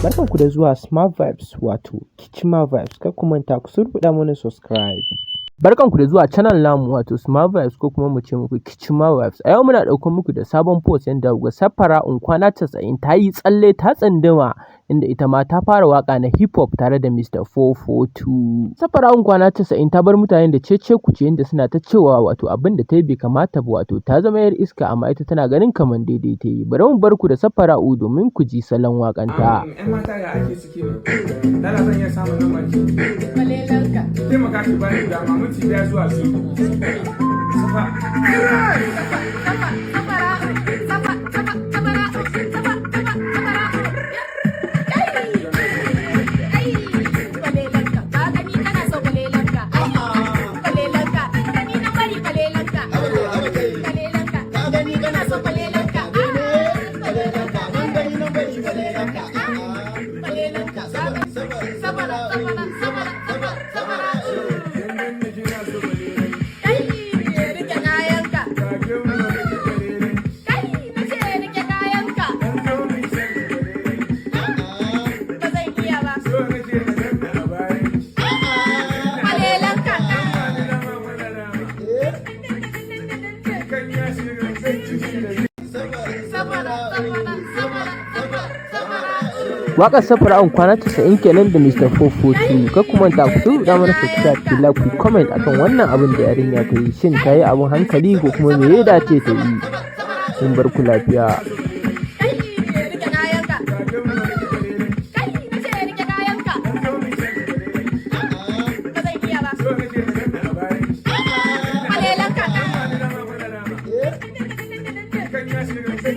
Barkanku da zuwa Smart Vibes, wato Kichima Vibes. Kar ku manta ku surbuɗa mana subscribe. Barkanku da zuwa channel namu, wato Smart Vibes, ko kuma mu ce muku Kichima Vibes. A yau muna ɗauko muku da sabon post yanda kuga Safara'un kwana 90 ta yi tsalle ta tsunduma, inda ita ma ta fara waƙa na hip hop tare da Mr. 442. Safara'un kwana 90 ta bar mutane da cece kuce, inda suna ta cewa wato abin da ta yi bai kamata ba, wato ta zama 'yar iska, amma ita tana ganin kamar daidai ta yi. Bari mu bar ku da Safara'u domin ku ji salon waƙanta. ‘Yan mata, ya ake ciki ne? Lala, zan iya samun lambar ki? Kwalelanka. Taimaka ki bani dama minti 5 zuwa 2. Safa. Safa, safara'u, safa, safa, safara'u, safa, safa, safara'u. Ai, ai, kwalelanka. Ka gani kana so kwalelanka. Kwalelanka. Gani na bari kwalelanka. Kwalelanka. Ka gani kana so kwalelanka. Kwalelanka, mun gani nan bari kwalelanka. Kwalelanka. Safara, safara, safara, safara, safara'u. Dandan da kina so kwalelan. Kai, rike kayanka. Ka ke mu da kike kwalelan. Kai, nace rike kayanka. Dan zo mu shan kwalelan. Ba zan iya ba. So nake na ganna a bayan ki. Kwalelanka. Ba ni dama mana dama. Kan ya shiga zai ci shi da Safara, safara, safara, safara, safara'u. Waƙar Safara'un kwana 90 kenan da Mr. 442. Kar ku manta ku surbuɗa mana subscribe, ku like, ku comment akan wannan abin da yarinya ta yi. Shin ta yi abin hankali ko kuma me ya dace ta yi? Mun bar ku lafiya. Kai, rike kayanka. Ka ke mu da kike kwalelan. Kai, nace rike kayanka. Dan zo mu shan kwalelan. Ba zan iya ba. So nake na ganna a bayan ki. Kwalelanka. Ba ni dama mana dama. Kan ya shiga zai